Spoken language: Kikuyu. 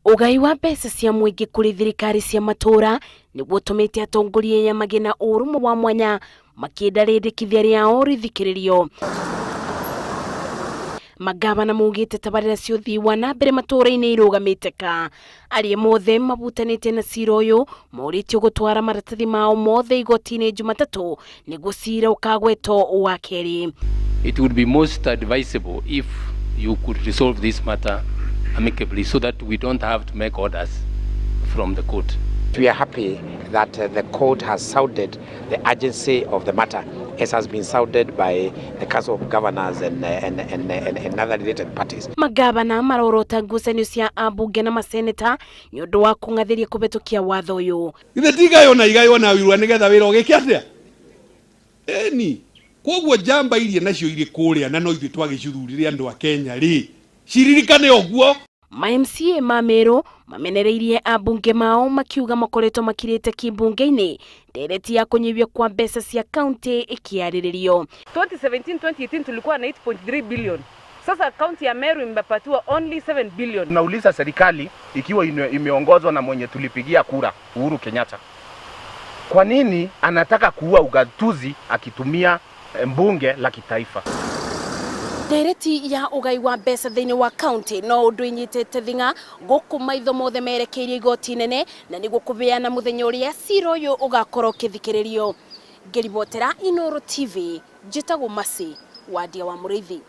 Ũgai wa mbeca cia mũingĩ kũrĩ thirikari cia matũũra nĩguo ũtũmĩte atongoria aya magĩe na ũrũmwe wa mwanya makĩenda rĩendekithia rĩao rĩthikĩrĩrio. Magavana maugĩte tabarĩra cia ũthii wa na mbere matũũra-inĩ irũgamĩte ka. Arĩa mothe mabutanĩte na cira ũyũ morĩtio gũtwara maratathi mao mothe igoti-inĩ Jumatatũ nĩguo cira ũkagwetwo wa kerĩ. It would be most advisable if you could resolve this matter amicably so that we don't have to make orders from the court. We are happy that the court has sounded the urgency of the matter, as has been sounded by the Council of Governors and other related parties. Magavana marorota ngucanio cia ambunge na maseneta nĩ ũndũ wa kũng'athĩria kũhetũkia watho ũyũ. Githĩ ti igaywo na igaywo na wirua nĩgetha wĩra ũgĩke atĩa? Ĩni koguo njamba iria nacio irĩ kũrĩa na no ithuĩ twagĩcithurire andũ a Kenya rĩ, ciririkane ũguo. Ma MCA ma Meru mamenereirie ambunge mao makiuga makoretwo makirĩte kĩmbunge-inĩ ndereti ya kũnyihio kwa mbeca cia kaunti ĩkĩarĩrĩrio. 2017-2018 tulikuwa na 8.3 billion. Sasa kaunti ya Meru imepatiwa only 7 billion. Tunauliza serikali ikiwa imeongozwa na mwenye tulipigia kura Uhuru Kenyatta, kwa nini anataka kuua ugatuzi akitumia mbunge la kitaifa? Ndereti ya ũgai wa mbeca thĩinĩ wa kaunti no ũndũ inyitĩte thing'a gũkũ maitho mothe merekeirio igoti nene na nĩguo kũbeana mũthenya ũrĩa cira ũyũ ũgakorwo ũkĩthikĩrĩrio. Ngĩribotera Inooro TV, njĩtagwo Mercy Wadia wa Mũrĩithi.